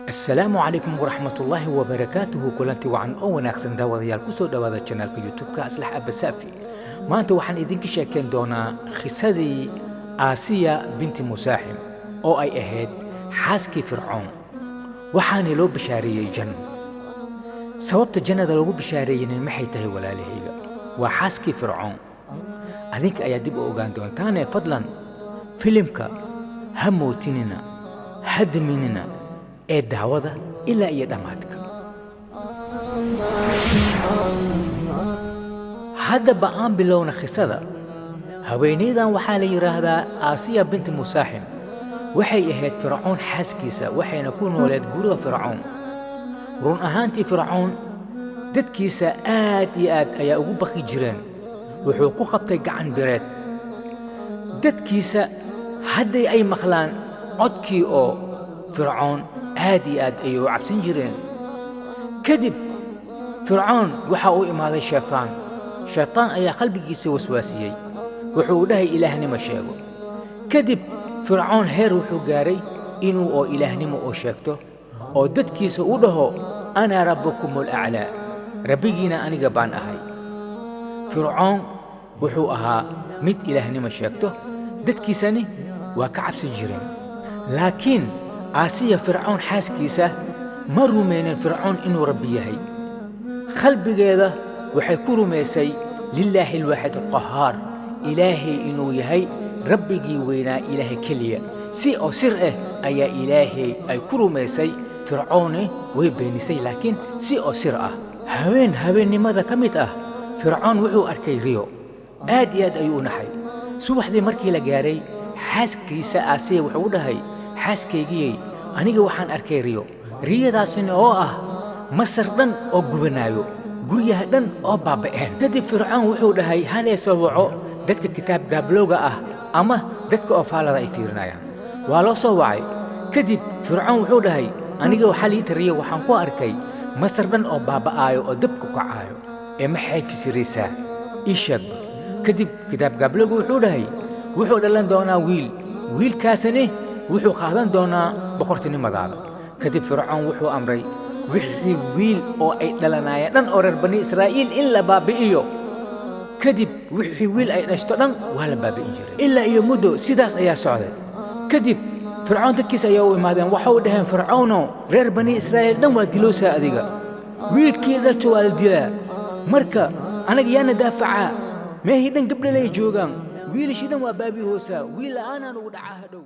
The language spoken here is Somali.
Asalaamu calaykum waraxmatullaahi wabarakaatuhu. Kulanti wacan oo wanaagsan, daawadayaal. Kusoo dhowaada channelka YouTube-ka Aslax Abasaafi. Maanta waxaan idinka sheekeyn doonaa khisadii Aasiya binti Musaaxim, oo ay ahayd xaaskii Fircoon, waxaana loo bishaareeyey janno. Sababta jannada loogu bishaareeyeynin maxay tahay, walaalahayga? Waa xaaskii Fircoon. Adinka ayaa dib u ogaan doontaane, fadlan filimka ha mootinina, ha daminina ee daawada ilaa iyo dhammaadka. Haddaba aan bilowna khisada. Haweenaydan waxaa la yidhaahdaa Aasiya binti Musaaxim. Waxay ahayd Fircoon xaaskiisa, waxayna ku nooleed guriga Fircoon. Run ahaantii, Fircoon dadkiisa aad iyo aad ayaa ugu baqi jireen. Wuxuu ku qabtay gacan bireed. Dadkiisa hadday ay maqlaan codkii oo Fircoon, aad iyo aad ayay u cabsan jireen. Kadib Fircoon waxa uu imaaday shaytaan. Shaytaan ayaa qalbigiisa waswaasiyey. Wuxuu dhahay, "Ilaahnimo sheego." Kadib Fircoon heer wuxuu gaaray inuu oo ilaahnimo oo sheegto oo dadkiisa u dhaho, "Anaa rabbukum alaclaa, rabbigiina aniga baan ahay." Fircoon wuxuu ahaa mid ilaahnimo sheegto, dadkiisani waa ka cabsi jireen. Laakiin Aasiya, Fircoon xaaskiisa, ma rumaynin Fircoon inuu rabbi yahay. Qalbigeeda waxay ku rumaysay lilaahi alwaaxid alqahaar, Ilaahay inuu yahay rabbigii weynaa, Ilaahay keliya. Si oo sir ah ayaa Ilaahay ay ku rumaysay. Fircoone way beenisay, laakiin si oo sir ah. Haween habeennimada ka mid ah, Fircoon wuxuu arkay riyo. Aad iyo aad ayuu u naxay. Subaxdii markii la gaaray, xaaskiisa Aasiya wuxuu u dhahay, "Xaaskaygiyey, aniga waxaan arkay riyo, riyadaasina oo ah Masar dhan oo gubanaayo, guryaha dhan oo baaba'een." Kadib Fircoon wuxuu dhahay, "Halee soo waco dadka kitaab gaablowga ah ama dadka oo faalada ay fiirinayaan." Waa loo soo wacay. Kadib Fircoon wuxuu dhahay, "Aniga waxaa lii tariya, waxaan ku arkay Masar dhan oo baaba'aayo oo dabku kacaayo, ee maxay fasiraysaa? Ii sheegba." Kadib kitaab gaablowga wuxuu dhahay, "Wuxuu dhalan doonaa wiil, wiilkaasani wuxuu qaadan doonaa boqortinimadaada." Kadib Fircoon wuxuu amray wixii wiil oo ay dhalanaayeen dhan oo reer Bani Israa'iil in la baabi'iyo. Kadib wixii wiil ay dhashto dhan waa la baabi'in jiray. Ilaa iyo muddo sidaas ayaa socday. Kadib Fircoon dadkiis ayaa u imaadeen. Waxa u dhaheen, "Fircoono, reer Bani Israa'iil dhan waa diloosaa adiga, wiilkii dhasho waa la dilaa. Marka anaga yaana daafacaa? Meehii dhan gabdhalay joogaan, wiilashii dhan waa baabi hoosaa, wiil la'aanaan ugu dhacaa hadhow."